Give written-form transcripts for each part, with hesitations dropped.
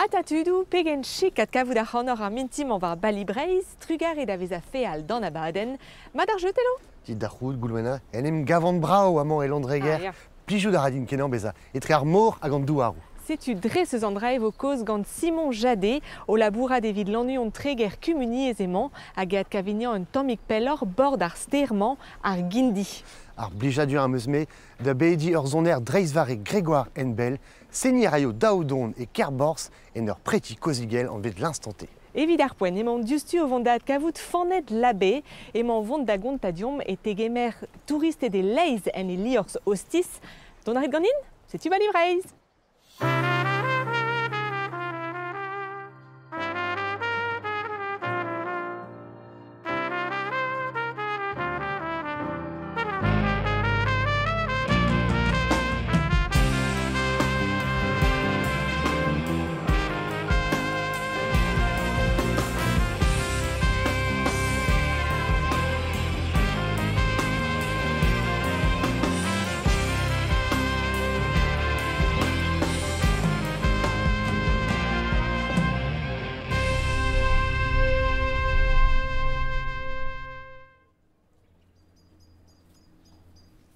Ata tudoù, pegen chik adkavout ac'hanoc'h ar mintin-mañ war Bali Breizh, trugarez da vezañ feal d'an abadenn. Mat ar jeu, Telo? Dit da c'hoût, Goulwena, en em gavan brav amañ e Landreger. Ah, ya. Plijout a ra din kenañ bezañ etre ar mor hag an douaroù. Setu dres eus an dra e vo kaoz gant Simon Jadé, o labourat evit Lannuon-Treger kumuniezh emañ, hag e adkavignañ un tammig pelloc'h bord ar stêr-mañ, ar Gindi. Ar blijadur am eus-me da bediñ ur soner dreistvarrek Grégoire Henbel, seniñ a raio daou don e Kerborzh en ur preti kozigell anvet l'Instant T. Evit ar poent emaon diouzhtu o vont da adkavout Faned Labbé. Emañ o vont da gontañ deomp e tegemer touristed e-leizh en e liorzh ostiz. Dont a rit ganin? Setu Bali Breizh!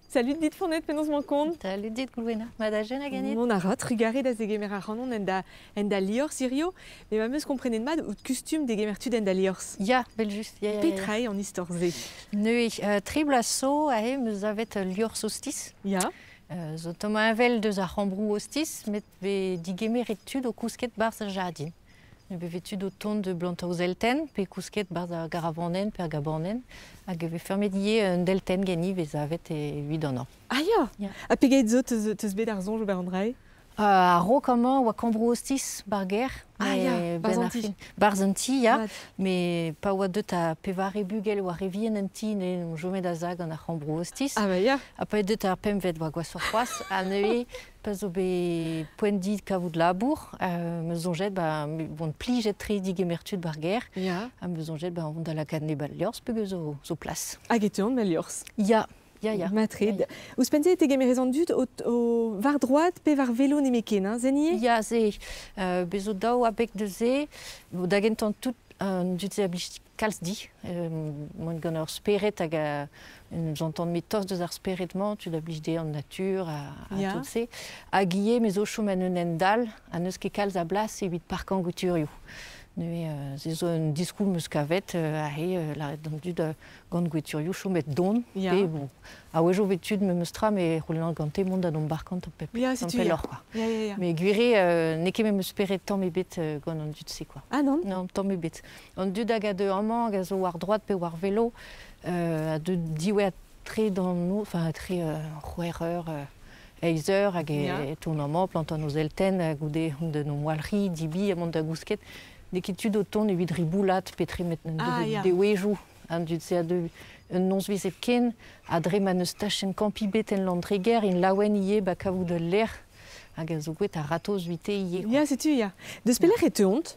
Salut dit Faned, penaos 'mañ kont? Salut dit Goulwena, mat ajen a ganit? Mont a ra, trugarez da zegemer ac'hanon en da, en da liorzh hirio, met ma 'm eus komprenet mat out kustum degemer tud en da liorzh. Ya, 'vel-just, ya, ya, ya. Petra eo an istor-se? Neuze, tri bloaz zo aze 'm eus savet ul liorzh ostiz. Ya. Zo tamm heñvel deus ar c'hambroù ostiz, met 'vez digemeret tud o kousket 'barzh ar jardin. Ne veve tud o tont de blantañ o zeltenn, pe kousket 'barzh ar garavanenn pe ar gabanenn, hag e vez fermet ivez un deltenn ganin 'vez savet evit an hañv. Ah ya! Ya. Ha pegeit zo teus bet ar soñj ober an dra-se? A-raok amañ oa kambroù ostiz 'bar gêr. Ah ya, 'barzh an ti. 'Barzh an ti, ya. Mat. Mais pa oa deut ar pevare bugel oa re vihan an ti, ne chome da za gant ar c'hambroù ostiz. Ah bah ya. Ha pa eo deut ar pempvet oa gwashoc'h c'hoazh. Ha neuze, pa zo bet poent dit kavout labour, 'm eus soñjet ba on plijet-tre digemer tud 'bar gêr. Ya. Ha 'm eus soñjet ba on da lakaat neb al liorzh peogwir zo plas. Hag e teuont al liorzh. Ya, ya, ya. Matred. Ouzhpenn-se e tegemerez an dud o war droad pe war velo nemetken, hein, se nié? Ya, se. Bez zo daou abeg da se. Da gentañ tout an dud-se a blij kalz di. Mont gant ur spered hag j'entends tost deus ar spered-mañ, tud a blij dezhe an natur ha Ya. tout se. Hag ivez me zo chom en un hent-dall ha n'eus ket kalz a blas evit parkañ gouturioù. Neuze, se zo un diskoulm 'm eus kavet aze, lâret d'an dud gant gweturioù chomet don Ya. pe bon a-wezhioù 'vez tud memes tra met c'houlennan gante mont da dont barkant pep Ya, tamm setu ya. pelloc'h quoi. Ya, ya, ya. Mais gwir eo n'eo ket memes spered tamm ebet gant an dud-se quoi. Ah non? Non, tamm ebet. An dud hag a deu amañ hag a zo war droad pe war velo a deu diwezhat-tre d'an noz, enfin tre c'hwec'h eur, eizh eur hag Ya. e tont amañ, plantañ o zeltenn goude hon da 'n walc'hiñ, dibi ha mont da gousket. N'eo ket tud o tont evit riboulat pe tremet Ah ya. dewezhioù. An dud-se a deu un nozvezh hepken ha dre ma n'eus tachenn kampiñ bet en Landreger int laouen ivez ba kavout ul lec'h hag a zo gouet a-ratozh evite ivez. Ya, setu ya. Deus pelec'h e teuont?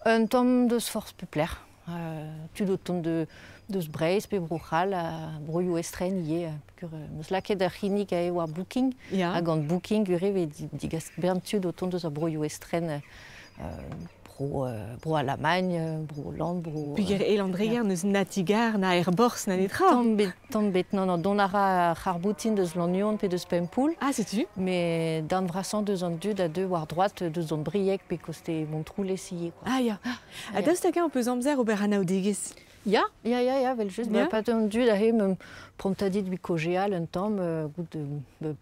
Un tamm deus forzh pep lec'h. Tud o tont deus Breizh pe Bro-C'hall ha broioù estren ivez. Peogwir 'm eus lakaet ur c'hinnig aze war Booking. Ya. Ha gant Booking ivez 'vez digas bern tud o tont deus ar broioù estren. Bro, Bro-Alamagn, Bro-Holland, Bro... Peogwir e Landreger n'eus na ti-gar, na aerborzh, na netra. Tamm bet, tamm bet. Non, non, dont a ra ar c'harr-boutin deus Lannuon pe deus Pempoull. Ah, setu. Mais darn vrasañ deus an dud a deu war droad deus an Brieg pe koste Montroulez ivez. Quoi. Ah ya. Ha daoust hag-eñ ho peus amzer ober anaoudegezh? Ya, ya, ya, ya, evel-just. Ya. Ba, pa an dud aze meump prantadit evit kaozeal un tamm, goût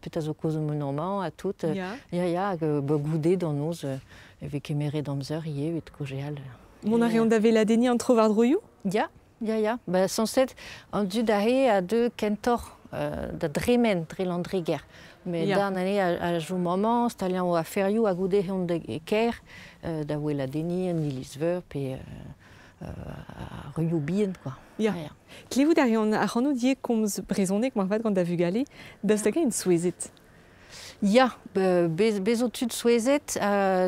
petra zo kaoz eus amañ ha tout. Ya. Ya, ya, hag ba, goude d'an noz e vez kemeret amzer ivez evit kaozeal. Mont a reont da weladenniñ an trowardroioù? Ya, ya, ya. Ba, sañset, an dud aze a deu kentoc'h da dremen dre Landreger. Met Ya. darn anezhe a chom amañ, staliañ o aferioù ha goude eont da e kêr da weladenniñ an iliz-veur pe ar ruioù bihan quoi. Ya. Ya. Klevout a reont ac'hanout ivez komz brezhoneg moarvat gant da vugale. Daoust hag-eñ int souezhet? Ya, bez zo tud souezhet,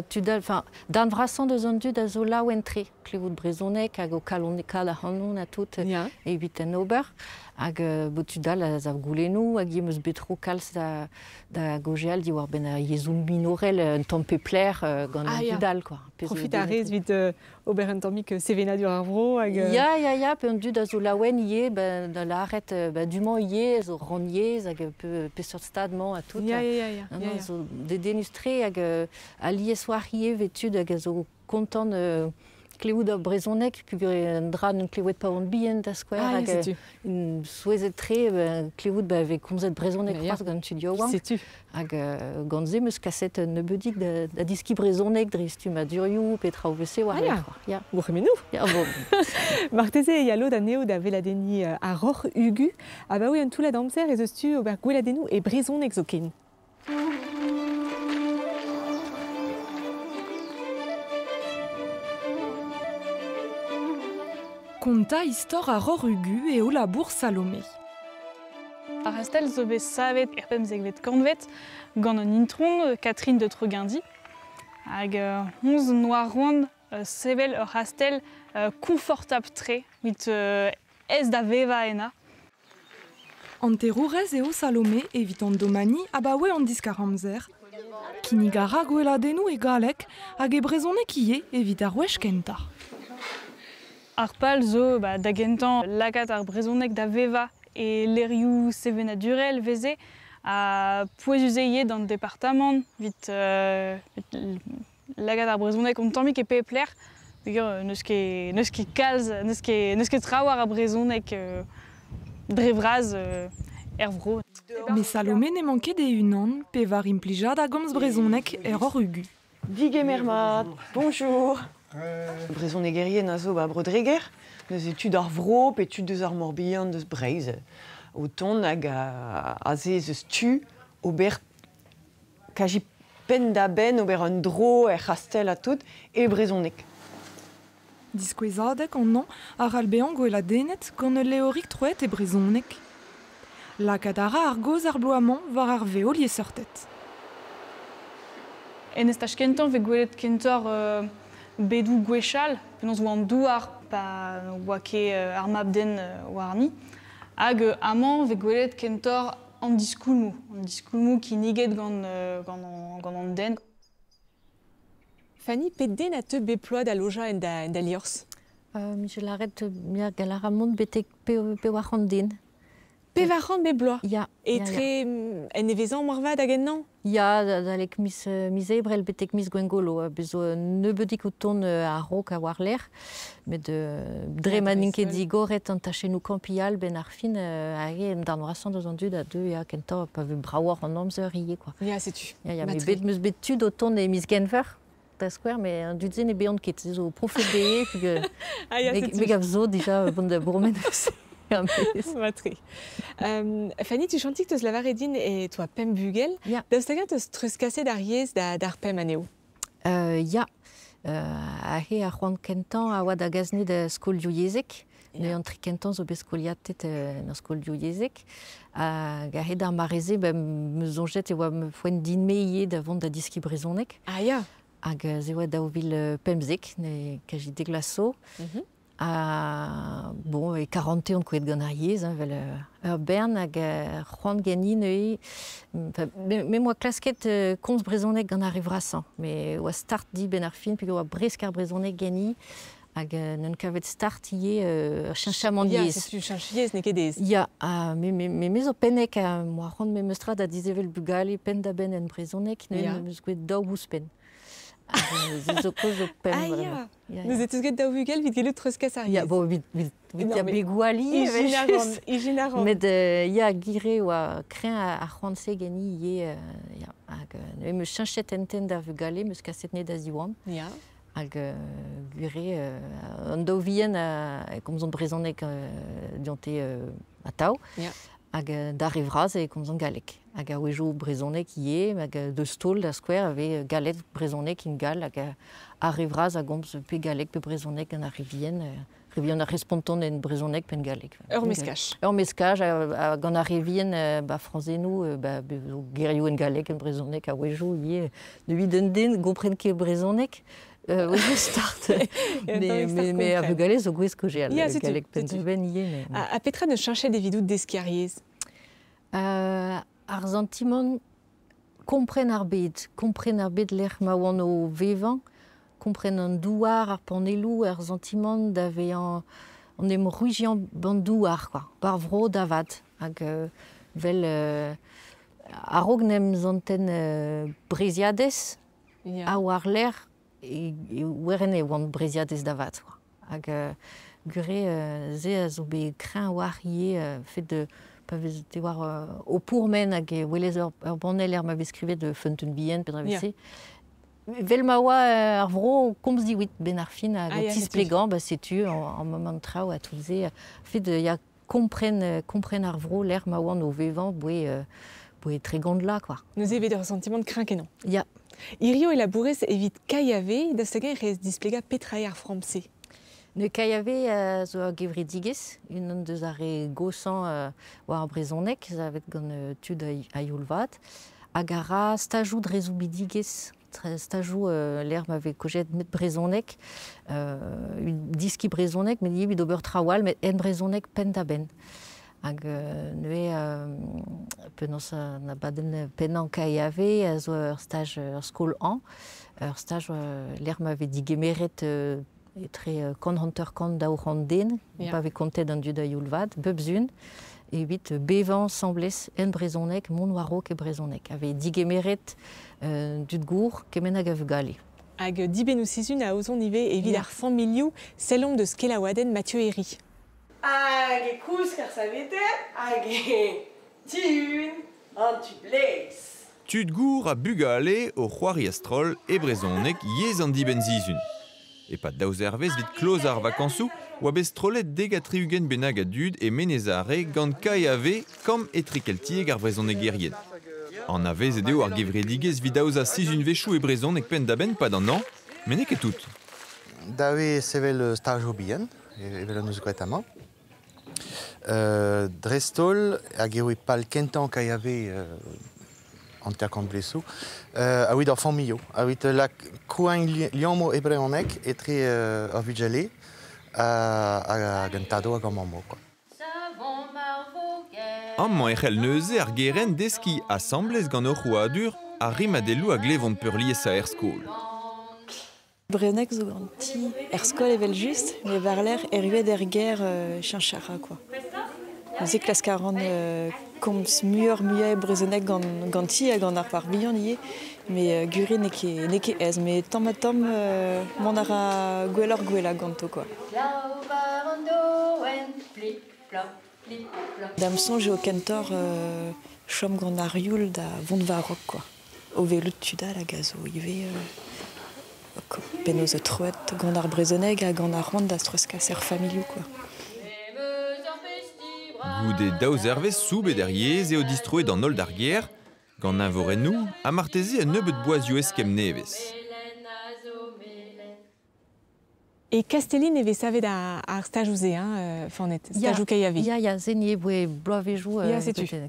tud all, enfin, dan vrasañ deus an dud a zo laouen-tre, klevout brezhoneg hag o kalonekaat ac'hanon ha tout evit en ober. Hag bo tud all a zav goulennoù hag em eus bet tro kalz da gaozeal diwar-benn ar yezhoù minorel un tamm pepler gant an dud all, quoi. Profit a rez evit ober un tammig sevenadur ar vro hag... Ya, ya, ya, pe an dud a zo laouen ivez, ben, da lâret du-mañ ivez, zo rannyezh hag peseurt stad-mañ ha tout. Ya, ya, ya. Non, non, zo dedennus-tre hag alies war ivez vez tud hag a zo kontant klevout ar brezhoneg peogwir un dra n'on klevet pa oan bihan da skouer hag souezhet-tre klevout ba vez komzet brezhoneg c'hoazh gant tud yaouank. Setu. Hag gant se 'm eus kaset un nebeudig da deskiñ brezhoneg dre stummadurioù pe traoù evel-se war lerc'h. Ya. Gourc'hemennoù. Ya, bon. Marteze e ya lod anezho da weladenniñ ar Roc'h Ugu. Abaoe un toullad amzer ez eus tu ober gweladennoù e brezhoneg zoken. Kontañ istor ar Roc'h Ugu eo labour Salomé. Ar c'hastell zo bet savet er pemzekvet kantved gant an intron Catherine de Treguindy. Hag honnezh noa c'hoant sevel ur c'hastell confortable-tre evit aes da vevañ ennañ. Hanterourez eo Salomé evit an domani abaoe an diskar-amzer. Kinnig a ra gweladennoù e galleg hag e brezhoneg ivez evit ar wech kentañ. Ar pal zo da gentañ lakaat ar brezhoneg da vevañ e lec'hioù sevenadurel veze ha pouezus eo ivez d'an departamant evit lakaat ar brezhoneg un tammig e pep lec'h peogwir n'eus ket kalz, n'eus ket trawalc'h a brezhoneg dre vras er vro. Met Salomé n'emañ ket e-unan pevar implijad a gomz brezhoneg er Roc'h Ugu. Digemer mat, bonjour. Brezhonegerien a zo ba Bro-Dreger, neuze tud ar vro pe tud deus ar Morbihan deus Breizh. O tont hag aze ez eus tu ober kaji penn-da-benn ober un dro er c'hastell ha tout e brezhoneg. Diskouezadeg an hañv a c'hall bezañ gweladennet gant ul levrig troet e brezhoneg. Lakaat a ra ar gaoz ar bloaz-mañ war ar vev liesseurted. En estaj kentañ vez gwelet kentoc'h bedoù gwechall, penaos oa an douar pa oa ket ar mab-den warni. Hag amañ vez gwelet kentoc'h an diskoulmoù, an diskoulmoù kinniget gant an den. Fanny, pet den a teu bep bloaz da lojañ en da liorzh? Je lâret ya gall a ra mont betek pevar c'hant den. Pevar c'hant bep bloaz? Ya. Etre en nevezañ moarvat hag ennañ? Ya, adalek miz ebrel betek miz Gwengolo. Bez zo nebeudig o tont a-raok ha war-lerc'h. Met dre ma n'int ket digoret an tachennoù kampiñ benn ar fin, hag en darn vrasañ deus an dud a deu ya kentañ pa vez bravoc'h an amzer ivez, quoi. Ya, setu. Ya, ya, met bet 'm eus bet tud o tont e miz Genver, da skouer, met an dud-se ne beont ket. Se zo profet dezhe, peogwir me gav zo dija vont da bourmen. Matre. Fanny, tu chantik teus lavaret din e toa pemp bugel. Ya. Daoust hag-eñ teus treuzkaset ar yezh d'ar pemp anezho? Ya. Aze ar c'hoant kentañ a oa da gas-ni da skol divyezhek. Neuze an tri kentañ zo bet skoliatet en ur skol divyezhek. Hag a-hed ar mare-se, ben, 'm eus soñjet e oa ma foent din-me ivez da vont da deskiñ brezhoneg. Ah ya. Hag se oa 2015, ne kaji dek vloaz zo. Ha bon, e karante on kouezhet gant ar yezh, hein, evel ur bern hag c'hoant ganin neuze. Me 'moa klasket komz brezhoneg gant ar re vrasañ, met oa start dit benn ar fin peogwir oa bresk ar brezhoneg ganin hag n'on kavet start ivez ur cheñchamant Ya, yezh. setu cheñch yezh n'eo ket aes. Ya, ha me zo pennek ha 'moa c'hoant memes tra da disevel bugale penn-da-benn en brezhoneg, neuze 'm eus gwraet daou ouzhpenn. Se zo kaoz zo pemp Ah bremañ. ya. Ya, Neuze teus ket daou vugel evit gellout treuzkas ar Ya, yezh. bon, evit Non, ya mais begoù ali Ijin a ran, evel-just. ijin a ran. Met ya, gwir oa kreñv ar c'hoant-se ganin ivez. Ya, hag neuze 'm eus cheñchet hentenn d'ar vugale, 'm eus kaset 'ne da Ziwan. Ya. Hag gwir eo an daou vihan a komzont brezhoneg dionte atav. Ya. Hag d'ar re vras e komzont galleg. Hag a-wezhioù brezhoneg ivez, hag deus taol da skouer a vez galleg, brezhoneg ingal, hag ar re vras a gomz pe galleg pe brezhoneg gant ar re vihan. Re vihan a responton en brezhoneg pen galleg. Ur meskaj. Ur meskaj, a gant ar re vihan ba frañzennoù, ba gerioù en galleg, en brezhoneg, a-wezhioù ivez. Ne evit un den gompren ket brezhoneg, wezhioù start. Mais ar vugale zo gouez kaozeal galleg penn-da-benn ivez. Ha petra neus cheñchet evidout deskiñ ar yezh? Ar santimant kompren ar bed, kompren ar bed lec'h ma oan o vevañ, kompren an douar, ar panelloù, ar santimant da vezañ an em ruziañ b'an douar, quoi, bar vro da vat. Hag vel a-raok n'em zanten breziadez, ha war-lerc'h e oeren e oan breziadez da vat, quoi. Hag gure se a zo bet kreñv war ivez fet de pa vez te war o pourmen hag e welez ur banell er ma vez skrivet feunteun bihan pe dra se. Vel ma oa ar vro komz diwit ben ar fin hag o tisplegañ, ba setu an moment traoù ha tout se. Fet ya kompren ar vro lec'h ma oan o vevañ boe tregont la, quoi. Neuze evit ur santimant kreñv kenañ. Ya. Hirio e labourez evit KAV, da segañ rez displegañ petra eo ar framm-se. Ne KAV zo ur gevredigezh, unan deus ar re gosañ war ar brezhoneg, savet gant tud a-youl vat, hag a ra stajoù dre soubidigezh, stajoù lec'h ma vez kaozeet met brezhoneg, diskiñ brezhoneg, met ivez evit ober traoù all, met en brezhoneg penn-da-benn. Hag neuze penaos an abadenn pennañ KAV a zo ur staj ur skol-hañv, ur staj lec'h ma vez digemeret etre 150 200 den, pa vez kontet an dud a-youl vat, bep sun, evit bevañ asambles en brezhoneg, mont war-raok e brezhoneg. A vez digemeret dud gour kement hag a vugale. Hag dibennoù sizhun a aozont ivez evit ar familhoù, sellomp deus kelaouadenn Mathieu Herry. Hag e kousk ar savete, hag e tihun an tu bleiz. Tud gour ha bugale o c'hoari a-stroll e brezhoneg yezh an dibenn-sizhun. E-pad daou zervezh evit kloz ar vakañsoù oa bet strollet 70 bennak a dud e Menez-Are gant KAV kamp etrekeltiek ar vrezhonegerien. Anavezet eo ar gevredigezh evit aozañ sizhunvezhioù e brezhoneg penn-da-benn pad an hañv, met n'eo ket tout. Da eo sevel stajoù bihan, evel an eus graet amañ. Dreist-holl hag eo e pal kentañ KAV hanter-kant blesoù, a-wit ar familhoù, a-wit lak krouañ liammoù e brezhoneg etre ar vugale hag an tadoù hag ar mammoù, quoi. Amañ e c'hell neuze ar gerent deskiñ asambles gant o c'hrouadur ar rimadelloù a glevont peurliesañ er skol. Brezhoneg zo ganti er skol evel-just, met war-lerc'h erruet er gêr cheñch a ra, quoi. Neuze klask a ran komz muioc'h-muiañ e brezhoneg ganti hag gant ar par bihan ivez, met gure n'eo ket aes, met tamm-ha-tamm mont a ra gwelloc'h-gwellañ ganto, quoi. Da'm soñj eo kentoc'h chom gant ar youl da vont war-raok, quoi. O welout tud all hag a zo ivez penaos troet gant ar brezhoneg hag gant ar c'hoant da treuzkas er familhoù, quoi. Goude daou zervezh soubet er yezh eo distroet an holl d'ar gêr, gant eñvorennoù ha marteze un nebeud boazioù eskemm nevez. E Kastellin e vez savet ar stajoù-se, hein, Fanet, stajoù KAV. Ya, ya, se ni e voe bloavezhioù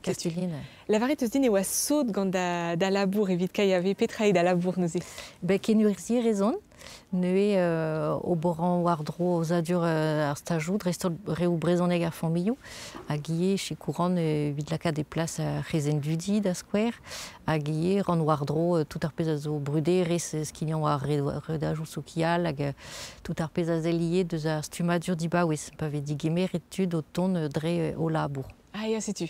Kastellin. Lavaret eus din e oa sot gant da labour evit KAV, petra eo da labour neuze? Ben, kenurzhierez on, neuze ober war-dro aozadur ar stajoù, dreist-holl reoù brezhoneg ar familhoù, hag ivez sikouran evit lakaat e plas ar c'hezenn dudi da skouer, hag ivez ran war-dro tout ar pezh a zo bruderezh skignañ war redajoù sokial hag tout ar pezh a sell ivez deus ar stummadur dibaouez, pa vez digemeret tud o tont dre o labour. Ah ya, setu.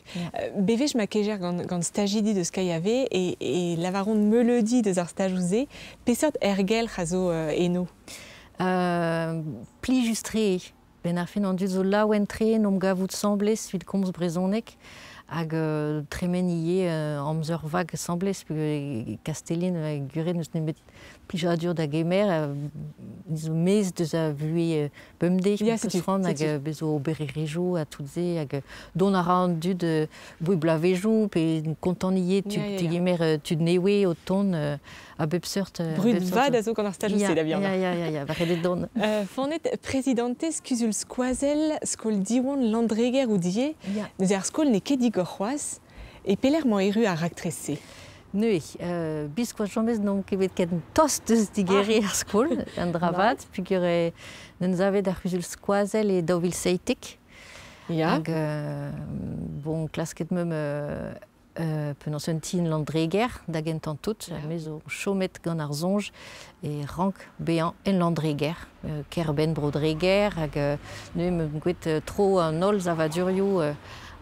Bewech ma kejer gant stajidi deus KAV e lavaront meuleudi deus ar stajoù-se, peseurt ergelc'h a zo eno? Plijus-tre. Ben ar fin an dud zo laouen-tre, n'omp gavout 'sambles evit komz brezhoneg. Hag tremen ie amzer vag asambles, Kastellin gure neus nemet plijadur da gemer, zo mez deus a vue bemde, Ya, setu, ran hag setu. bezo obererezioù ha tout se, hag don a ra an dud boui blavejoù, pe kontant ie tud Ya, ya, ya. digemer tud newe o ton a bep seurt. Brud bep seurt. vad a zo gant ar staj Ya, se da vihan. Ya, ya, ya, ya, war edet don. Fanet prezidentez kuzul skoazel skol Diwan Landreger ou die, Ya. neuze ar skol n'eo ket digor c'hoazh, e pelec'h mañ erru ar raktres-se. Neuze, biskoazh jamez n'on ket bet ken tost deus digeri ar skol, an dravat, pugur n'en zavet ar c'huzul skoazel e 2017. Ya. Hag, bon, klasket meum penaos un tin Landreger da gentan tout, Ya. me zo chomet gant ar zonj e rank bezañ en Landreger, kerbenn Brodreger, hag neuze meum gwet tro an holl zavadurioù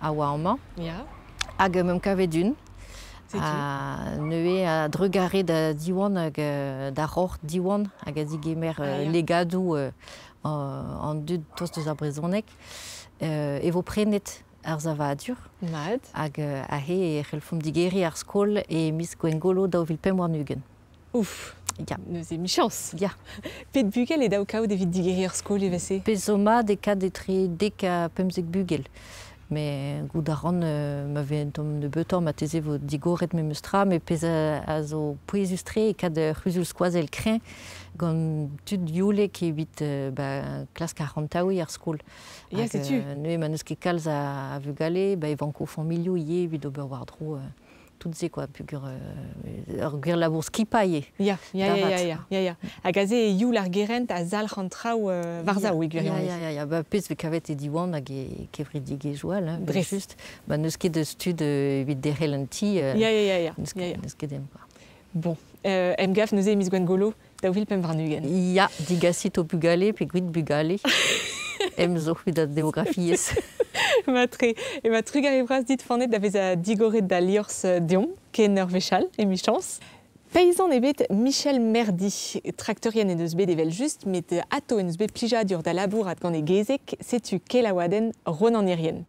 a oa amañ. Ya. Hag meum kavet un. Setu. A neuze a drugare da Diwan hag da roc'h Diwan hag a digemer Ah, ya. legadoù an dud tost deus ar brezhoneg. E vo prenet ar zavadur. Mat. Hag a he e c'hellfomp digeriñ ar skol e miz Gwengolo 2025. Ouf. Ya. Neuze michañs. Ya. Pet bugel e daou kaout evit digeriñ ar skol e vese? Pezh zo mat e kad etre dek ha 15 bugel. Me gout a ran ma vez un tamm nebeutoc'h ma teze vo digoret memes tra, me pezh a zo pouezus-tre e kad c'huzul skoazel kreñv gant tud youlek evit ba, klask ar rantaouiñ ar skol. Ya, Hag, setu. neuze ma n'eus ket kalz a vugale, ba, e vanko familhoù ivez evit ober war-dro tout se, quoi, pugur ur gwir labour skipailh eo. Ya, ya, ya, Davat. ya, ya, ya, ya. Hag aze e youl ar gerent a zalc'h an traoù war-sav e gwirionez. Ya, ya, ya, ya. Ba, pezh vez kavet e Diwan hag e kevredigezhioù all, hein, Dres. just. Ba, n'eus ket eus tud evit derc'hel an ti. Ya, ya, ya, ya. N'eus Ya, ya. ket, n'eus ket em, quoi. Bon, emgav neuze e miz Gwengolo, 2025. Ya, digasit o bugale pe gwit bugale. Em zo evit ar demografiezh. Ma tre, e ma trugarez bras dit fanet da veza digoret da liorzh deomp, ken ur wechall, emichañs. Paysan eo bet Michel Merdi, traktorien en deus bet evel just, met ato en deus bet plijadur da labourat gant e gezeg, setu kelaouadenn Ronan Irien.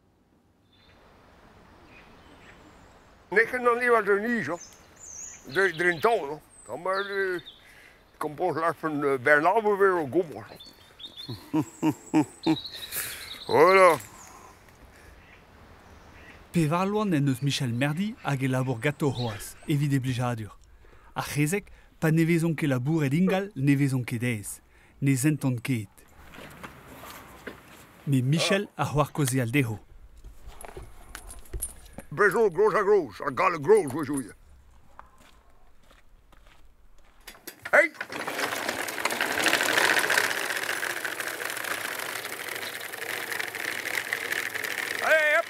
Neken dan niet wat er niet, zo. Er in toon, hoor. Dan maar komt ons last van Bernard weer op Gommel. Voilà. Pevar loan en eus Michel Merdi hag e labour gato c'hoazh, evit e blijadur. Ar c'hezeg, pa ne vezont ket labouret ingal, ne vezont ket aes. Ne sentont ket. Me Michel a c'hoar kaozeal dezho. Brezo gros a gros, a gale gros, weus oie. Hey! Allez, hop!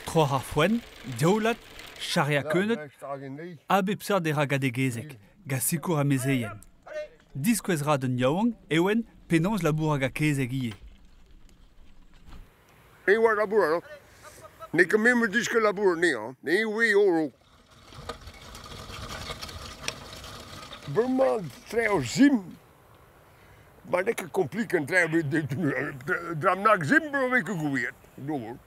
Troar ar foenn, diaoulat, charre a keuneud, a bep seurt e ra gant e gezeg, gant sikour amezeien. Diskouez ra d'un yaouank, ewen penaos labour hag a kezeg ivez. Nee, waar labour, hoor. Nee, ik heb meer diske labour, nee, hoor. Nee, wee, hoor. Burma, treo zim. Maar lekker compliqué, treo, dramnak zim, bro, ik goed. Door.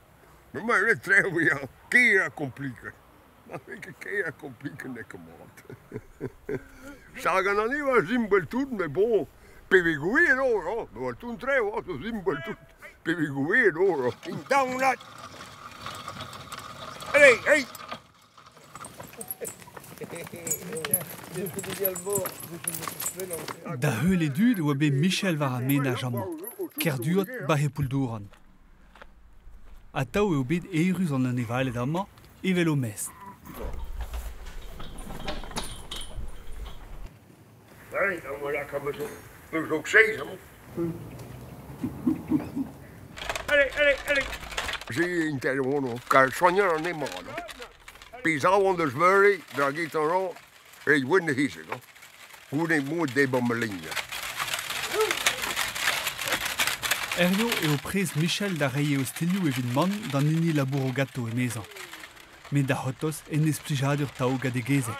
Maar het treo, ja, keer compliqué. Maar ik keer compliqué, lekker man. Saga dan niet waar zim wel toen, maar bon. PV goed, hoor. Maar toen treo, zim wel toen. PV goed, hoor. Down, dat. Hey, hey! Da heul e dud oa bet Michel war ar menaj amañ, Kerduot ba he pouldouran. Atav eo bet erruz an anevaled amañ, evel o mestr. Nee, dan moet ik hem zo ook zezen. Allez, allez, allez. Zie in telefoon, kan soigner an emañ. Pizza dus Murray, daar gaat dan al, ik win de hies, hoor. Hoe neem moet de bommelinje. Erno eo prez Michel da reiñ o stelioù evit mann d'an hini labour o gato emezañ. Met da c'hortoz en ez plijadur tav gant e gezeg.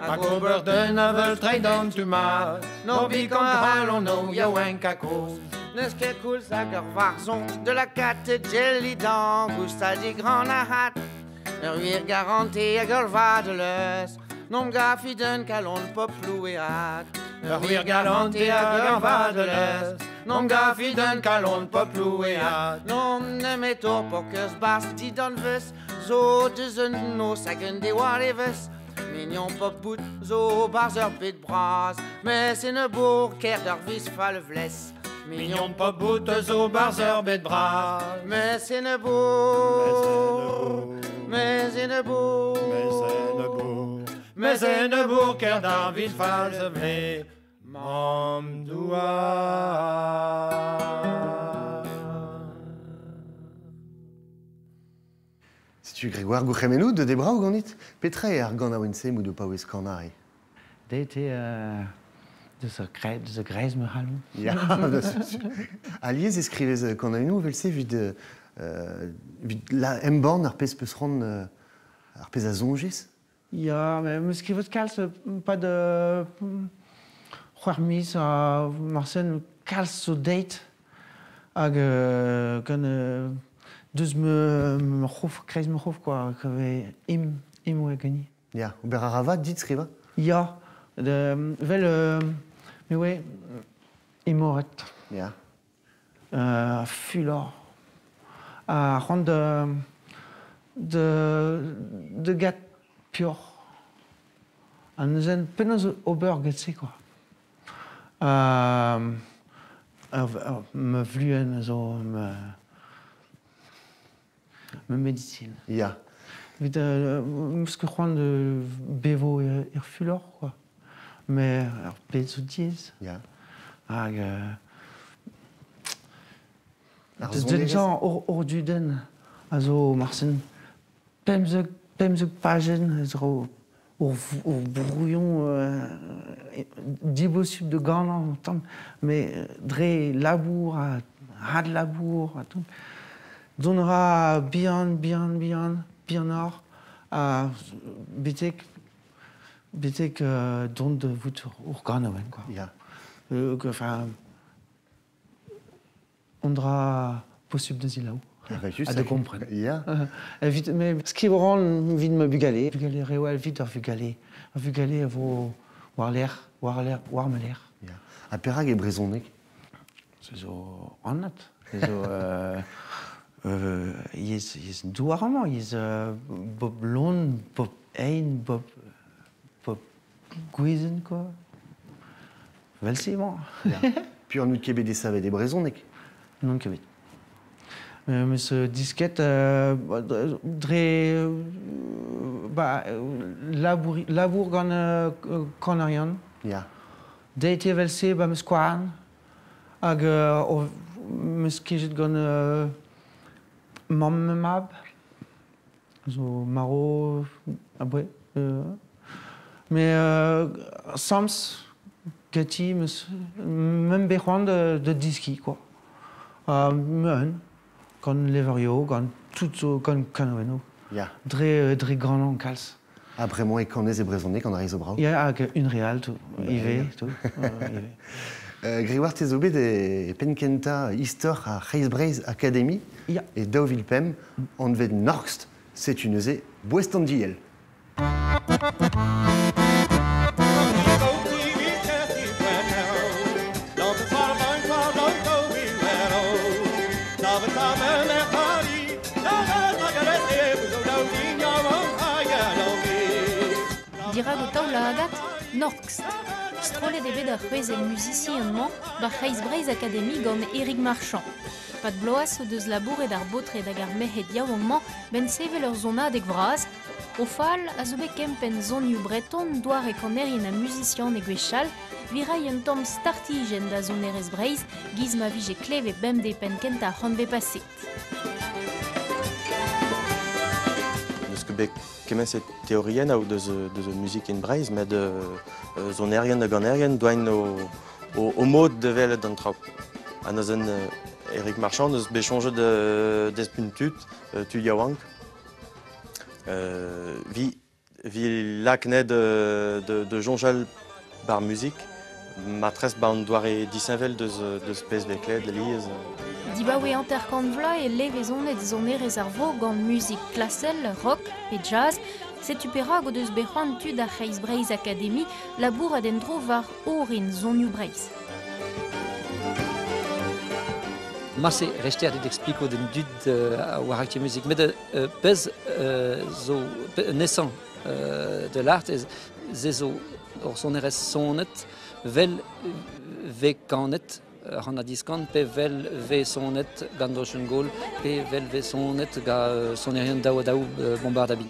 Hag ober d'un avel treid an tu mat, Nor bikant halon no yaouenk a koz. Neus ket koulz hag ur varzon de la kat jelly dan goust a di gran a hat. Ur wir garante hag ur vadelez, Nom gafi d'un kalon pop loueat. Ur wir galante hag ur vadelez, Nom gafi d'un kalon pop loueat. Nom ne meto pokeus bas di dan veus, Zo deus un nos hag un de eves. Mignon pop bout zo barz ur bet braz, Mes en e bourg ker d'ur vis fall vles. Mignon pop bout zo barz ur bet braz, Mes en e bourg, mes en e bourg, mes en e bourg ker d'ar vis fall vles. Mam douar. Setu Grégoire Gourc'hemennou de Debra ganit. Petra eo ar ganaouenn-se mout o paouez kanari? Det eo deus ar deus ar greiz me c'halon. Ya, Alies e skrivez kanaouennoù evel-se evit, evit la embann ar pezh peus c'hoant ar pezh a soñjez? Ya, me meus skrivet kalz pad c'hwec'h miz ha marsen kalz zo deit hag gant deus me c'hof, kreiz me c'hof, quoi, kave im, im oa gani. Ya, ober a ra vat dit skrivañ? Ya, vel, me oe, imoret. Ya. Fulor. A c'hoant de gat pior. An neuzen penaos ober get-se, quoi. Me vluen zo me medicine. Ya. Evit meus ket c'hoant de bevo er fulor, quoi. Mais ar pezh zo diaes. Ya. Hag Ar deus sonerezh. den ur dudenn a zo marsen pemzek pajenn a zo ur brouillon dibosubl de ganañ tamm, mais dre labour ha had labour ha tout. Dont ra bihan, bihan, bihan, bihanoc'h ha betek, betek dont de vout ur ganaouenn, quoi. Ya. Enfin, on dra possible de zilaou. Ah bah juste Ha de ça. kompren. Ya. Evit, me skriv ran evit ma bugale. Bugale reo evit ar vugale. Ar vugale a vo war l'air, war l'air, war ma l'air. Ya. Ha perak e brezhoneg? Se zo anat. Se zo yezh douar amañ, yezh bob lon, bob ein, bob gwezenn, quoi. Vel-se emañ. Ya. Puis an out ket bet desavet e brezhoneg? Non ket bet. Meus disket dre ba, labour, labour gant kanarian. Ya. Deit evel-se ba meus skouarn. Hag meus kejet gant mamm ma mab. Zo maro aboe. Mais Sams, gati, meus mem bet c'hoant de diski, quoi. Meun, gant leverio, gant tout zo, gant kanaouennoù. Ya. Dre ganañ kalz. Ha bremañ e kanez e brezhoneg an ar zo brav? Ya, hag un real, tout. Ba, Ive, ya. tout. Ive. Grégoire te zo bet e penn-kentañ istor ar C'hreiz Breizh Academy. Ya. E daou vil pemp, anvet Norkst, setu neuze boest an diell. Dirak o taol agat, Norkst. Strollet eo bet ar c'hwezek musician-mañ bar C'hreiz Breizh Academy gant Eric Marchand. Pad bloaz o deus labouret ar baotred hag ar merc'hed yaouank-mañ ben sevel ur zonadeg vras. O fal a zo bet kempenn zonioù breton doare kanerien ha musician e gwechall, virai un tamm startijenn da sonerezh Breizh giz ma vije klevet bemdez penn kentañ ar c'hant bet paset. Neus ket bet kement se teorien ao deus muzik en Breizh, met sonerien hag ganerien doain o mod de velet d'an traoù. Ha neuzen Eric Marchand eus bet soñjet despun tud, tu yaouank. Vi Vi lak net de jonjal bar muzik, matres ba an doare disheñvel deus pezh veklet, liez. Dibaoe hanter-kant vloaz e levezonet sonerezh ar vro gant muzik klasel, rock pe jazz. Setu perak o deus bet c'hoant tud ar C'hreiz Breizh Akademi labourat en-dro war orin sonioù Breizh. Marse rester dit explico den dud war akti muzik, met pezh zo nesañ de l'art ze zo ur sonerezh sonet vel ve kanet ran a diskan pe vel ve sonet gant Ocean Goal pe vel ve sonet ga sonerien daou ha daou bombard a bin.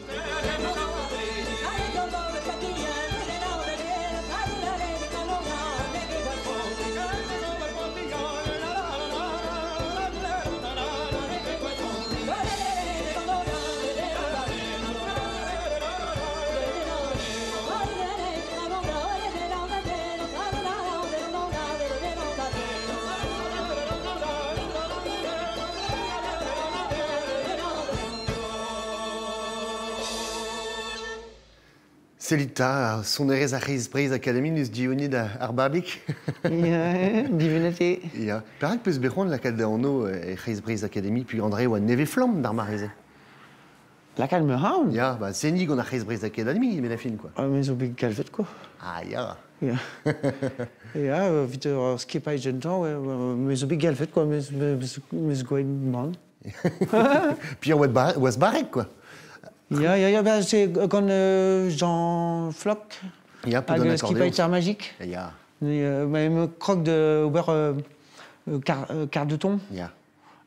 Selita, sonerezh ar C'hreiz Breizh Akademi neus diunit ar babig. Ya, divunet eo. Ya. Perak peus bet c'hoant lakaat da anv e C'hreiz Breizh Akademi puis André oa nevez-flamm d'ar mare-se? Lakaat me c'hoant? Ya, ba seniñ gant ar C'hreiz Breizh Akademi, met la fin, quoi. Ah, me zo bet galvet, quoi. Ah, ya. Ya. Ya, evit ur skipailh gentañ, ouais, me zo bet galvet, quoi, me meus gwelet mann. Puis oas barrek, quoi. Ya, ya, ya, bah, c'est gant Jean Floch Ya, hag skipailh Terre Magique. Ya. Me me krog de ober quart de ton. Ya.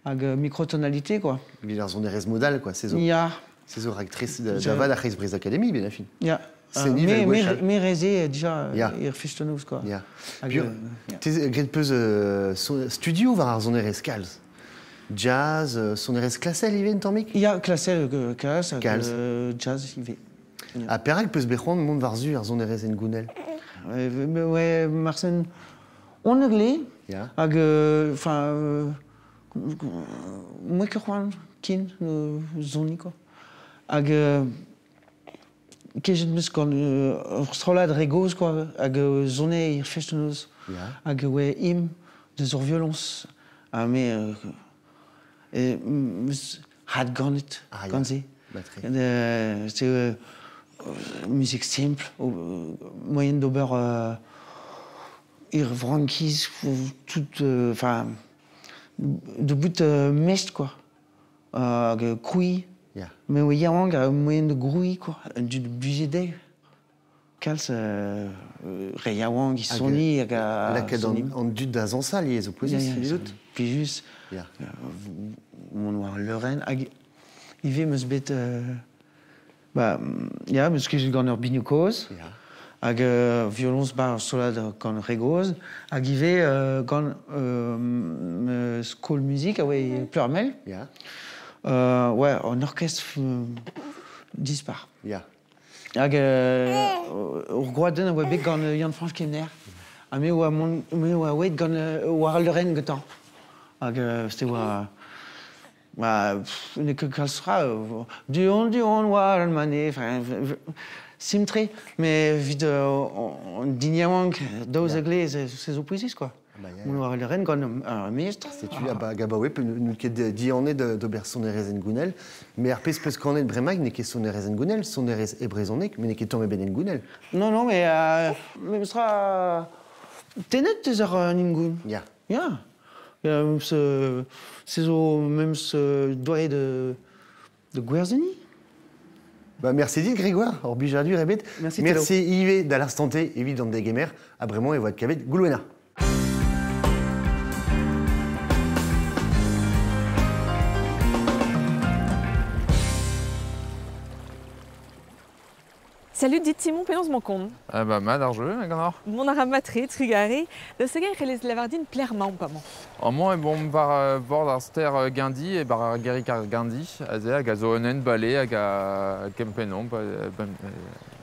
Hag microtonalité, quoi. Evit ar sonerezh modal, quoi, se zo. Ya. Se zo raktres da vat ar C'hreiz Breizh Akademi, ben la fin. Ya. Seniñ vel gwechall. Me reze dija Ya. er fest-noz, quoi. Ya. Hag, Puis, ya. te graet peus studio war ar sonerezh kalz. Jazz, sonerezh klasel ivez un tammig? Ya, klasel, kalz, hag, Kalz. Jazz ivez. Ya. Ha perak peus bet c'hoant mont war-zu ar sonerezh hengounel? Ouais, Marsen, on egle, Ya. hag, enfin, moi ket c'hoant ken, zoni, quoi. Hag, kejet meus gant ur strollad re gozh, quoi, hag zone er fest-noz. Ya. Hag oe im deus ur violoñs. Ha me, e, meus had ganet Ah, ya. gant se. Matre. C'est musique simple, moyen d'ober ir frankiz, tout, enfin, de bout mest, quoi. Hag kroui. Ya. Me oa yaouank a moyen de grouiñ, quoi. Un dud blije dezhe. Kalz re yaouank, i Hag, soni hag a lakaat soni. an dud da zañsal ivez zo pouezus, Ya, ya, evidout? Plijus. Ya. Mont war leurenn. Hag ivez meus bet... ba, ya, meus ket gant ur binioù kozh. Ya. Hag violoñs bar ur strollad gant re gozh. Hag ivez gant skol muzik a oa Pleurmel. Ya. Ouais, an orchestre dispar. Ya. Hag ur gwadenn a oa bet gant Yann-Fañch Kemener. Ha me oa mont, me oa oet gant war al leurenn gantañ. Hag c'était oa... Ba, pff, n'eo ket kalz tra, du-hont war al mane, enfin, simtre, mais evit an din yaouank, daou Ya. a glez, se zo pouezus, quoi. Ba, ya, Mont ya. war al leurenn gant ar mestr. Setu ah. Hag abaoe pe n'out ket dianet d'ober sonerezh hengounel, mais ar pezh peus kanet bremaik n'eo ket sonerezh hengounel, sonerezh e brezhoneg, met n'eo ket tamm ebet hengounel. Non, non, mais me sera tennet eus ar hengoun. Ya. Ya. Se zo memes doare de gwerzheni. Ba, merci dit, Grégoire, ur blijadur ebet. Merci, Telo. Merci Yves da l'instant T, evit an degemer, ha bremañ e voad kavet Goulouena. Salut dit Simon penaos mankon. Ah ba, mat ar jeu, hag an or. Mont a ra matre, trugare, da segañ c'hellez lavardin plermañ pamañ. En mañ e bon war bord ar ster Gindi e bar ar gerik ar Gindi, aze hag a zo un hent balé hag a kempennomp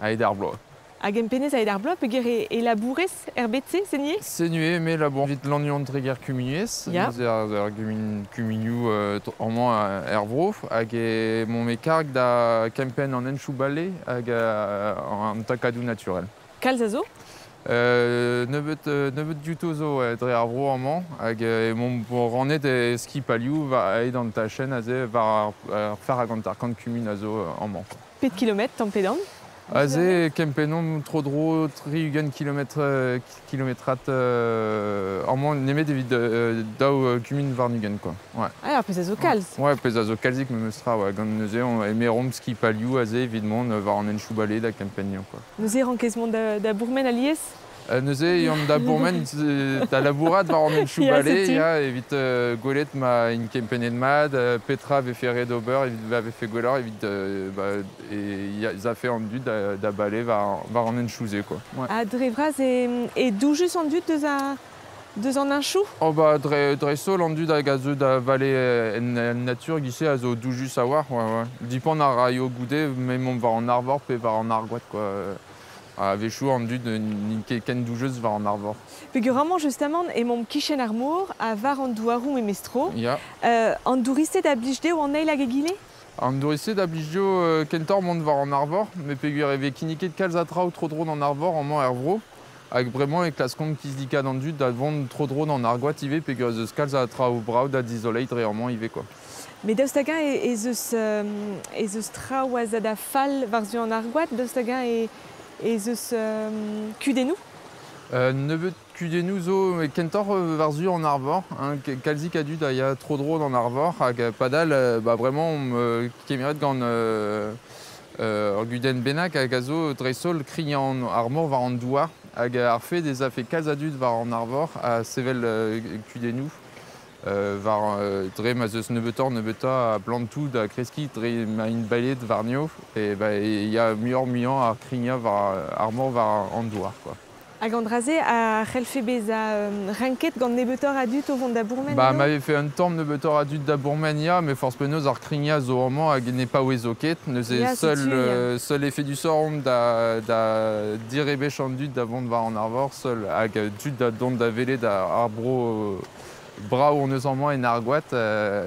a ed ar bloaz. Hag empenez aet ar bloaz peogwir e labourez er bed-se, Senier? Senue, me labour evit Lannuon Treger Kumuniezh, Ya. neuze ar gumun kumunioù amañ er vro, hag e mont e karg da kempenn an henchoù-bale hag an takadoù naturel. Kalz a zo? Nebeut diouto zo dre ar vro amañ, hag emaomp rannet e skipalioù aet an tachenn aze war ar fer hag 50 kumun a zo amañ. Pet kilometr tamm pe damm? Aze kempennomp tro-dro 60 kilometr kilometrat amañ nemet evit daou kumun warn-ugent quoi. Ouais. Ah, ar pezh a zo kalz. Ouais, pezh a zo kalzik memes tra, ouais. Gant neuze on emeromp skipalioù aze evit mont war an henchoù-bale da kempenniñ quoi. Neuze rankez mont da bourmen alies? Neuze yan da bourmen da labourat war an henchoù-bale, Ya, setu. ya, evit gwelet ma int kempennet mat, petra vefe ret ober evit va vefe gwelloc'h evit ba, e, ya, zafe an dud da bale war an henchoù-se quoi. Ouais. Ha dre vras e doujus an dud deus an henchoù? Oh ba, dre sol an dud hag a zeu da vale en natur gise a zo doujus a-walc'h, ouais, ouais. Dipant ar raio goude, me mont war an arvor pe war an argoad quoi. A-wechoù an dud n'int ket ken doujus war an arvor. Peogwir amañ justement emaomp kichen ar mor ha war an douaroù memestro. Ya. An douristed a blij dezho an eil hag egile? An douristed a blij dezho kentoc'h mont war an arvor, met peogwir e vez kinniget kalz a traoù tro-dro d'an arvor amañ er vro. Hag bremañ e klaskont kizidikat an dud da vont tro-dro d'an argoad ivez peogwir ez eus kalz a traoù brav da dizoleiñ dre amañ ivez quoi. Met daoust hag-eñ ez eus traoù a za da fall war-zu an argoad, daoust hag-eñ ez eus kudennoù? Nebeut kudennoù zo, met kentoc'h war-zu an arvor, hein, kalzik a dud a ya tro-dro d'an arvor, hag padal ba, bremañ omp kemeret gant ur gudenn bennak hag a zo dreist-holl krignañ an ar mor war an douar, hag ar fed ez a fe kalz a dud war an arvor a sevel kudennoù. War dre ma zeus nebeutoc'h nebeutañ a plantoù da kreskiñ dre ma int bailhet warnio, e, ba, e ya muioc'h muiañ ar krignañ war ar mor war an douar quoi. Hag an dra-se a c'hellfe bezañ renket gant nebeutoc'h a dud o vont da bourmen? Ba, eno? ma vefe un tamm nebeutoc'h a dud da bourmen, ya, met forzh penaos ar krignañ zo amañ hag ne paouez o ket. Neuze Ya, setu, ya. seul effet du sort omp da direbech an dud da vont war an arvor, seul hag dud da dont da welet ar bro brav on eus amañ en argoad,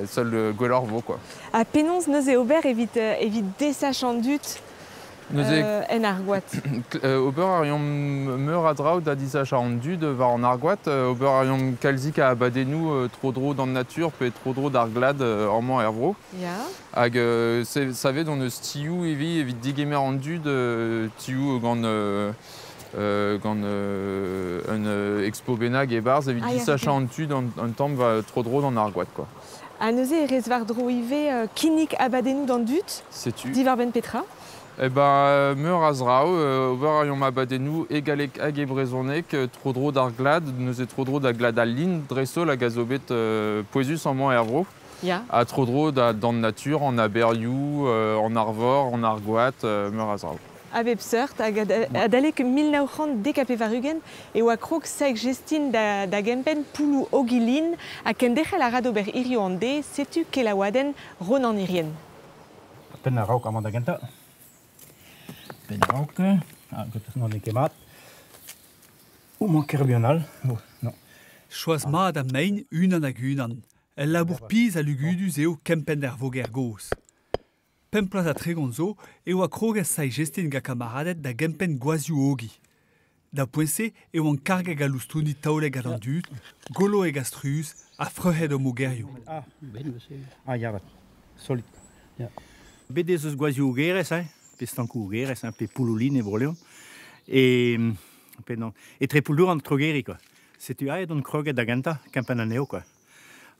seul gwelloc'h vo quoi. Ha penaos neuze ober evit desach an dud Neuze en argoad? Ober a reomp meur a draoù da disach an dud war an argoad, ober a reomp kalzik a abadennoù tro-dro d'an natur pe tro-dro d'ar glad amañ er vro. Ya. Hag savet on eus tioù evit digemer an dud, tioù gant un expo bennak e-barzh evit Ah, ya, disachañ setu. an tud an tamm va tro-dro d'an argoad quoi. Ha neuze e rez war-dro ivez kinnig abadennoù d'an dud? Setu. Diwar-benn petra? Eh ben, meur a zraoù, ober a reomp abadennoù e galleg hag e brezhoneg, tro-dro d'ar glad, neuze tro-dro da glad al lin, dreist-holl hag a zo bet pouezus amañ er vro. Ya. Ha tro-dro d'an natur, an aberioù, an arvor, an argoad, meur a zraoù. A bep seurt, hag adalek 1990 e oa krog Saig Jestin da gempenn pouloù Ogilin ha kenderc'hel a ra d'ober hirio an deiz, setu kelaouadenn Ronan Hirrien. Penn a-raok amañ da gentañ. Penn a-raok, ah, gout n'on ket mat. O, mañ ker bihan all. Oh, non. Choaz mat ha mein unan hag unan. El labour piz a lugudus eo kempenn er voger gozh. Pemp ploaz ha tregont zo e oa krogez Saig Jestin gant kamaraded da gempenn gwazhioù ogi. Da poent-se e oant kargek a loustouni taolek gant an dud, goloek a struz ha freuc'het o mogerioù. Ah, ben, monsieur. Ah, ya, vat. Solid. Ya. Bet ez eus gwazhioù ogerez, hein, pe stankoù ogerez, hein, pe pouloulin e Bro-Leon. E, pe non, etre Pouldouran an Trogeri, quoi. Setu aet on kroget da gentañ, kempenn anezho, quoi.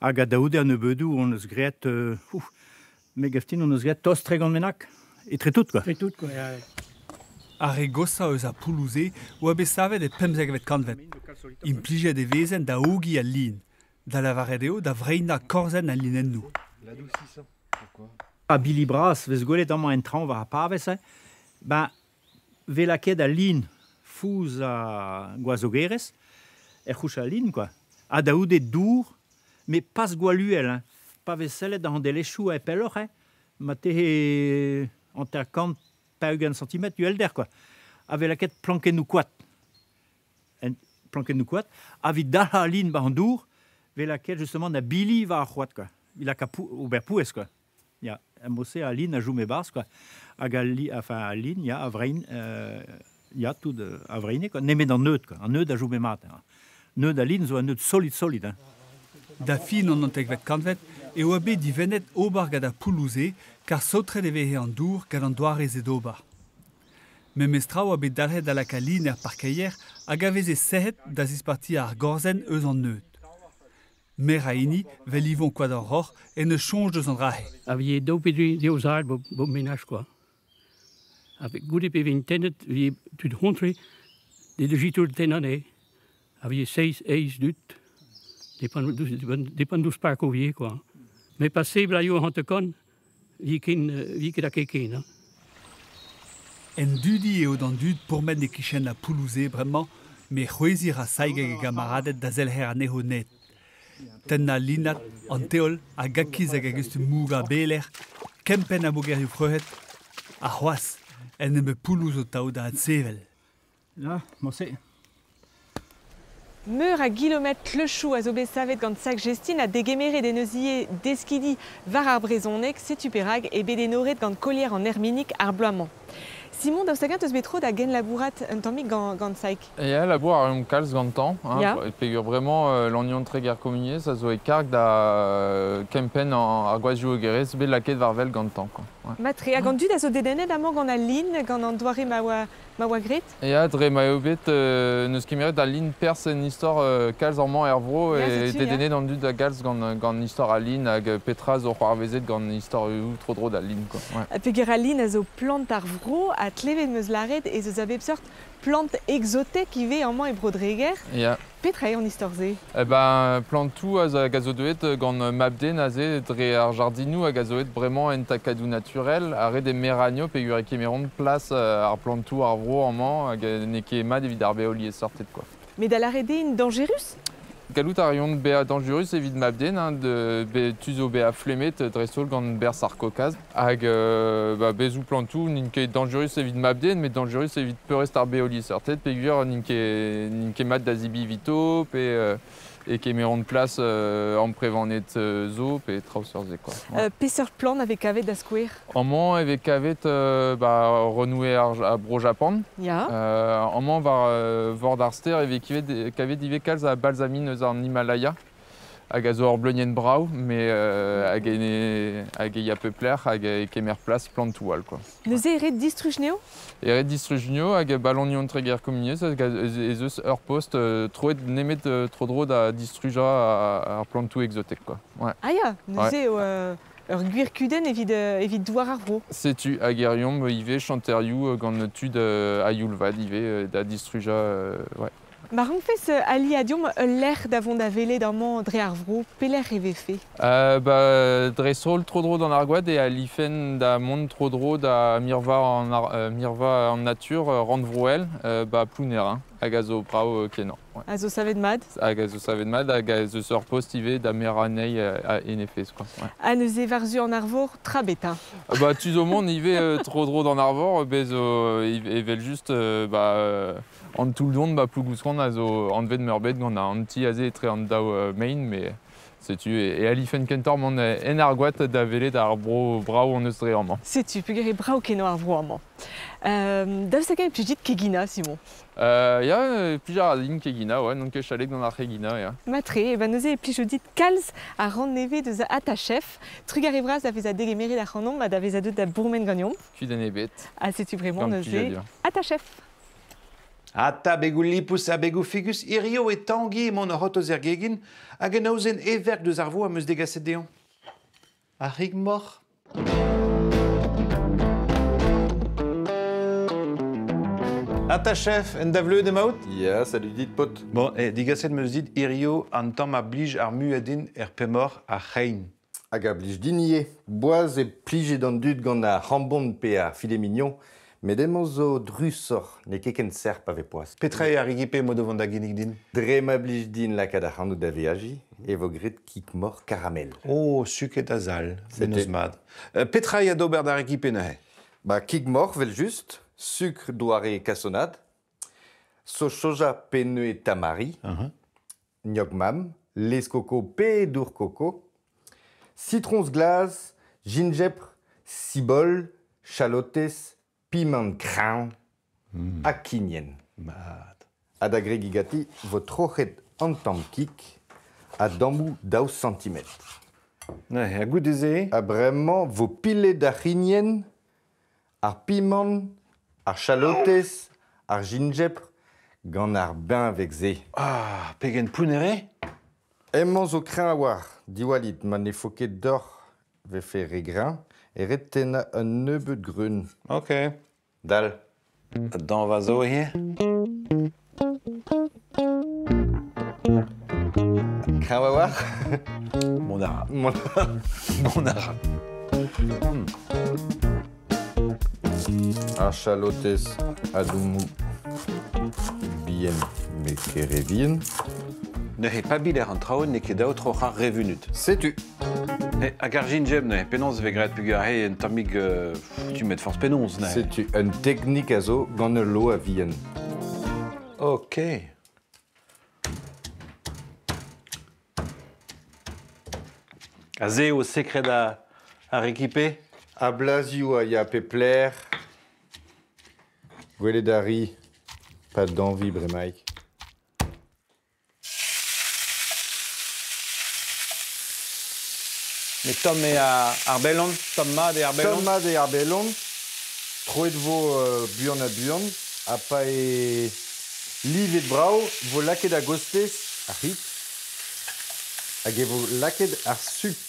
Hag a daoude an nebeudoù on eus graet, ouf, me gaftin on eus graet tost 30 bennak. Etre tout, quoi. Etre tout, quoi, ya. Ar re gosañ eus ar pouloù-se oa bet savet e pemzekvet kantved. Implijet e vezen da ogiñ al lin, da lavaret eo da vreinañ korzenn al linennoù. L'adoucissant, pourquoi? A bili bras vez gwelet amañ en traoñ war ar pavez, hein, ben, vez lakaet al lin fouz a gwazogerez, er c'houch al lin, quoi. Ha daoude dour, met pas gwall uhel, hein. Pa vez sellet an delechoù e pelloc'h, hein, ma tehe hanter-kant pa ugent centimetr uhelder, quoi. a vez laket plankennoù koad. En plankennoù koad, a vit dalc'hañ al lin war an dour, vez laket justement da bili war ar c'hoad, quoi. Il a ka ober pouez, quoi. Ya, mod-se al lin a chom e-barzh, quoi. Hag al li, enfin, al lin, ya, a vrein, ya, tout a vreine, quoi. Nemet an neud, quoi. An neud a chom e mat, hein. Neud a lin zo un neud solid, solid, hein. Da fin an naontekvet kantved e oa bet divennet ober gant ar pouloù-se kar saotret e veze an dour gant an doare-se d'ober. Memestra oa bet dalc'het da lakaat lin er parkeier hag a veze sec'het da zispartiañ ar gorzenn eus an neud. Mer a hini vel Yvon Koad ar Roc'h en eus soñj deus an dra-se. A vije daou pe dri deus all bo menaj, quoi. A ve goude pe vin tennet, vije tud c'hontre, de de jitour tenn anezhe. A vije seizh, eizh dud. Depend deus park o vie, quoi. Mais passé blaioù an hanter-kant, vi ken, vi ket a ket ken, hein. En dudi eo d'an dud pourmen e-kichen ar pouloù-se bremañ, met c'hwezhiñ ra saig hag e gamaraded da zelc'her anezho net. Tennañ linad, an teol, hag akiz hag a gustum mougañ beler, kempenn ar mogerioù freuc'het, ha c'hoazh en em pouloù zo tav da adsevel. Ya, morse. Meur a gilometr kleuchoù a zo bet savet gant Sac Jestin ha degemeret en eus ivez deskidi war ar brezhoneg, setu perak eo bet enoret gant kolier an Erminig ar bloaz-mañ. Simon, daoust hag-eñ teus bet tro da genlabourat un tammig gant Saig? Ya, labour a reomp kalz gantañ, hein, Ya. peogwir bremañ Lannion Treger Kumuniezh a zo e karg da kempenn ar gwazhioù ogerezh bet lakaet war-wel gantañ, quoi. Ouais. Mat-tre, hag an dud a zo dedennet amañ gant al lin, gant an doare ma oa graet? Ya, dre ma eo bet n'eus kemeret al lin perzh en istor kalz amañ er vro Ya, e setu, ya. dedennet an dud a galz gant istor al lin hag petra zo c'hoarvezet gant istor tro-dro d'al lin, quoi. Ouais. Ha peogwir al lin a zo plant ar vro ha klevet 'm eus lâret ez eus a bep seurt plant exotek ivez amañ e Bro-Dreger. Ya. Petra eo an istor-se? Eh ben, plantoù hag a zo deuet gant mab-den aze dre ar jardinoù hag a zo aet bremañ en takadoù naturel, ar re de meranio peogwir e kemeront plas ar plantoù ar vro amañ hag n'eo ket mat evit ar beolier sortet, quoi. Met da lâret eo int dañjerus? Gallout a reont bezañ dañjerus evit mab-den, hein, de, be, tu zo bezañ flemmet dreist-holl gant berzh ar Kaokaz. Hag ba, bezoù plantoù n'int ket dañjerus evit mab-den, met dañjerus evit peurrest ar beolier sortet, peogwir n'int ket mat da zebriñ evito, pe e kemeront plas amprevaned zo, pe traoù seurt-se, quoi. Ouais. Peseurt plant a vez kavet da skouer? Amañ e vez kavet ba, renouer ar Bro-Japan. Ya. Amañ war vord ar stêr e vez kavet ivez kalz a balzamin eus an Himalaya. Hag a zo ur bleunienn brav, met hag e hag e ya pep lec'h hag e kemer plas plantoù all, quoi. Neuze e ret distruj anezho? E ret distruj anezho hag balonion Treger Kumuniezh hag ez eus ur post troet nemet tro-dro da distrujañ ar plantoù exotek, quoi. Ouais. Ah ya, neuze Ouais. eo ur gwir kudenn evit douar ar vro. Setu hag eriomp ivez chanterioù gant tud a youl vat ivez da distrujañ ouais. Ma rankfes ali a diomp ul lec'h da vont da welet amañ dre ar vro, pelec'h e vefe? Ba, dre sol tro-dro d'an argoad e alifen da mont tro-dro da mirva an, ar, mirva an natur rannvroel ba Plounerin, hag a zo brav kenañ. Ouais. A zo savet mat? Hag a zo savet mat, hag a zo ur post ivez da merañ a enefez, quoi. Ouais. Ha neuze war-zu an arvor, tra bet, hein? Ba, tu zo mont ivez tro-dro d'an arvor, bez zo evel just ba, an toull-don ba Plougouskant a zo anvet meurbet gant an ti aze etre an daou main, mais setu e alifen kentoc'h mont en argoad da welet ar bro brav an eus dre amañ. Setu, peogwir eo brav kenañ ar vro amañ. Daoust hag-eñ e plij dit keginañ, Simon? Ya, plij a ra din keginañ, ouais, n'on ket chalet gant ar c'heginañ, ya. Matre, e ben neuze e plijo dit kalz ar rann nevez deus Attachef. Trugarez vras da vezañ degemeret ac'hanomp ha da vezañ deuet da bourmen ganeomp. Kudenn ebet. Ha setu bremañ Gant neuze plijadur. Attachef. Ata begoù lipous ha begoù figus, hirio e Tangi emaon oc'h otoz er gegin hag en aozenn everk deus ar vo am eus degaset dezhañ. Ar c'hig moc'h. Ata chef, en da vleud emaout? Ya, salut dit pot. Bon, e, digaset 'm eus dit hirio an tamm a blij ar muadin er pemoc'h ar c'hein. Hag a blij din ivez. Boaz e plije d'an dud gant ar c'hambon pe ar filet mignon, met emañ zo drusoc'h, n'eo ket ken serp a vez poaz. Petra eo ar regipe emañ o vont da ginnig din? Dre ma blij din lakaat ac'hanout da veajiñ, e vo graet kig-moc'h karamel. Oh, suket a sal, C'était mennozh mat. Petra eo d'ober d'ar regipe neuze? Ba, kig-moc'h, vel just, Sukr doare cassonade, so soja pe neue tamari, gnocc mam, lez coco pe dour coco, citrons glas, gingembre, cibol, chalotes, piment craon, ha kinien. Mat. Ha da gregigati vo troc'het an tamm kik a dammou daou centimetr. Ne, ha goude-se Ha bremañ vo pilet ar c'hinien, ar piment, ar chalotez, ar gingembre, gant ar benveg-se. Ah, pegen pounner eo? Emañ zo kreñv a-walc'h, diwallit ma ne fo ket deoc'h vefe re greñv, e ret tennañ un nebeud greun. Ok. Dal. Dañva zo ivez? Kreñv a-walc'h? Mont a ra. Mont a ra. Mont a ra. Ar chalotez a doumou bihan met ket re vihan. Neuze pa biler an traoù n'eo ket dav troc'hañ re vunut. Setu. Hag ar gingembre neuze, penaos e vez graet peogwir aze un tammig tu met forzh penaos neuze. Setu un teknik a zo gant ul lo a-vihan. Ok. Aze eo sekred ar rekipe? A blazioù a ya pep lec'h. Gwelet a ri, pa dañvi bremaik. Met tomm eo ar bellon, tomm mat eo ar bellon? Tomm mat eo ar bellon. Troet vo buan ha buan. Ha pa eo livet brav, vo lakaet a-gostez ar c'hig. Hag e vo lakaet ar suk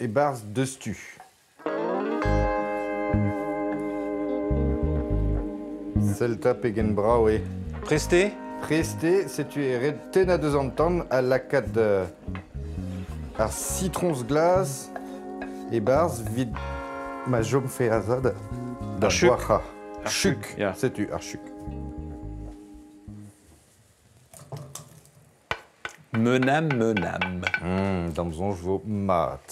e-barzh deustu. Sell 'ta pegen brav eo. Prest eo? Prest eo, setu e ret tennañ deus an tan ha lakaat ar sitroñs glas e-barzh 'vit ma chomfe azad da boazhañ. Ar chuk, ya. Setu ar chuk. Menam, menam. D'am soñj vo mat.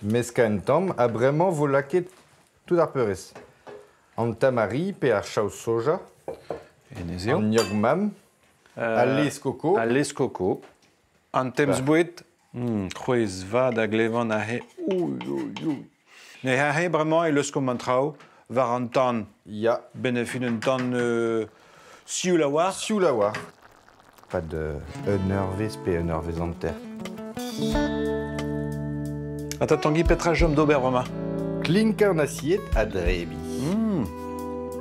Meskañ un tamm ha bremañ vo lakaet tout ar peurrest. An tamari pe ar chaous soja. Hennezh eo. An gnocc mam. Al laezh koko. Al laezh koko. An temz-boued. C'hwezh vat a glevan aze. Ouh, ouh, ouh. Ne aze bremañ e leuskomp an traoù war an tan. Ya. Ben e fin un tan sioul a-walc'h. Sioul a-walc'h. Pad un eurvezh pe un eurvezh hanter. Attends, Tanguy, petra chom d'ober bremañ? Klinkañ an asied ha drebiñ.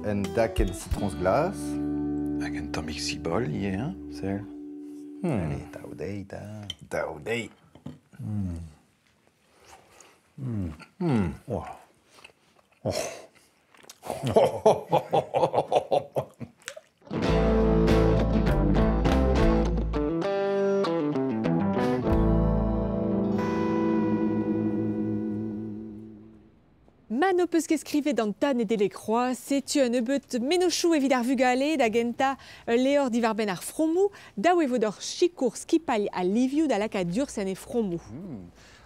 Un dakenn sitroñs glas. Hag un tammig sibol ivez, hein, sell. Allez, daou dezhi, da. Daou dezhi. Oh. Oh. Ma n'ho peus ket skrivet an tad Nedeleg c'hoazh, setu un nebeud mennozhioù evit ar vugale da gentañ ul levr diwar-benn ar fromoù. Dav e vo deoc'h sikour skipailh al livioù da lakaat urzh en he fromoù.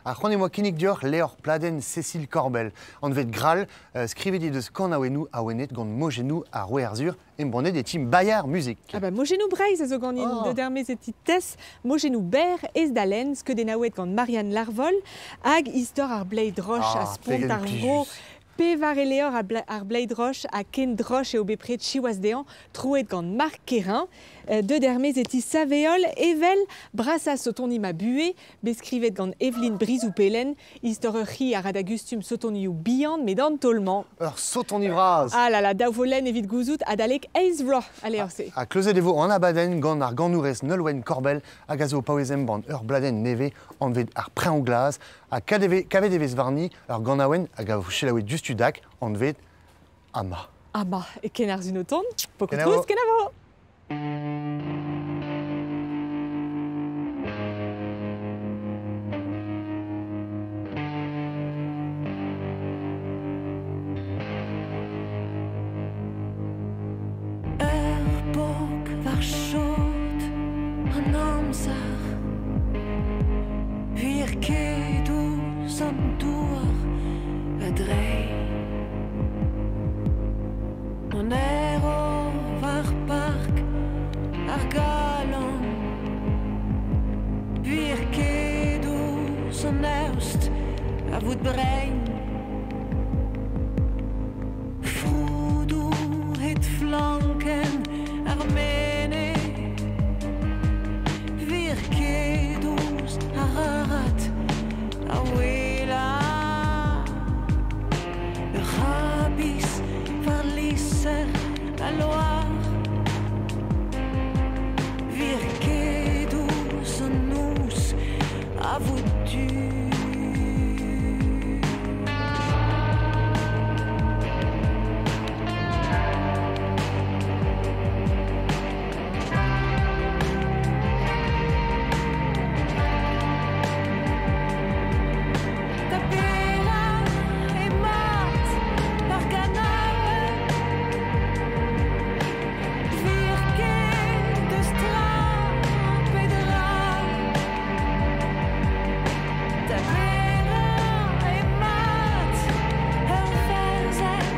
Ar c'hoant em boa kinnig deoc'h levr pladenn Cécile Corbel, anvet Graal, skrivet he deus kanaouennoù awenet gant mojennoù ar Roue Arzhur, embannet e team Bayard Music. Ah bah mojennoù Breizh a zo ganin, oh. Deut er-maez e ti Tess, mojennoù berr, aes da lenn, skeudennaouet gant Marianne Larvol, hag istor ar bleiz droch a spont ar vro. Pevar e levr ar bleiz droch ha ken droch eo bepred siwazh dezhañ, troet gant Marc Quérin. Deut er-maez e ti Saveol evel brasañ sotoni ma buhez, bet skrivet gant Evelyne Brizou-Pellen, istor ur c'hi a ra da gustum sotonioù bihan met an taol-mañ. Ur sotoni vras! Ah là là, daou vo lenn evit gouzout adalek eizh vloaz, al levr-se. Ha kleuzet e vo an abadenn gant ar ganourez Nolwenn Korbell hag a zo o paouez embann ur bladenn nevez anvet Ar Preñv Glas ha kavet e vez warni ur ganaouenn hag a vo selaouet diouzhtu-dak anvet Ama. Ama, e kenarzh un o tont. Pokout kenavo! Ur bok war chod an amzer Wir ket ouzh an douar a dreiñ. brein. Froudou het flanken ar mene. Vir ket ouz ar arat a wela. Ur c'habis war liser a loar. Vir ket ouz an ouz a vo du. Da bera e mat ar ganaouenn. Vir ket eus tra pe dra. Da bera e mat ur werzenn.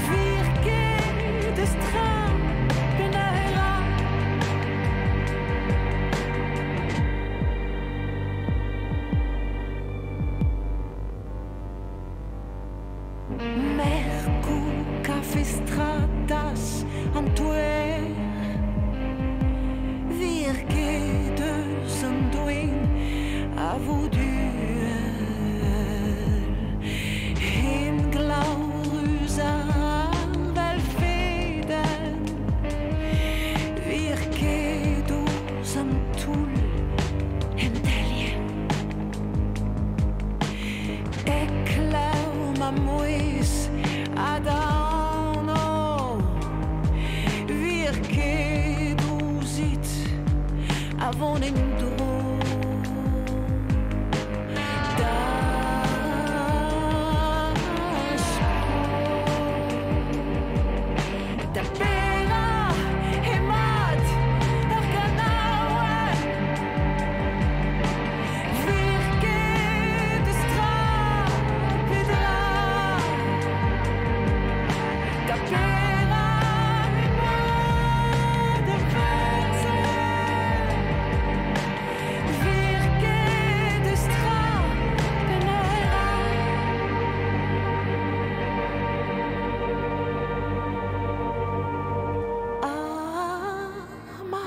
Vir ket eus tra pe na ra. Merkou kafe stratas an touer. Vir ket eus an doen a vo duel. Hen glaurus ar valfeden. Vir ket ouz an toull en telien. Eklev ma mouez a da anv. Vir ket ouzit a vont en dro. Das Da bera e mat ar ganaouenn. Vir ket eus tra pe dra. Da bera e mat ur werzenn. Vir ket eus tra pe na ra. Ama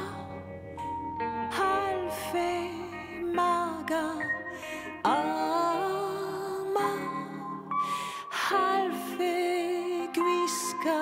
halfe maga. Ama halfe gwiska.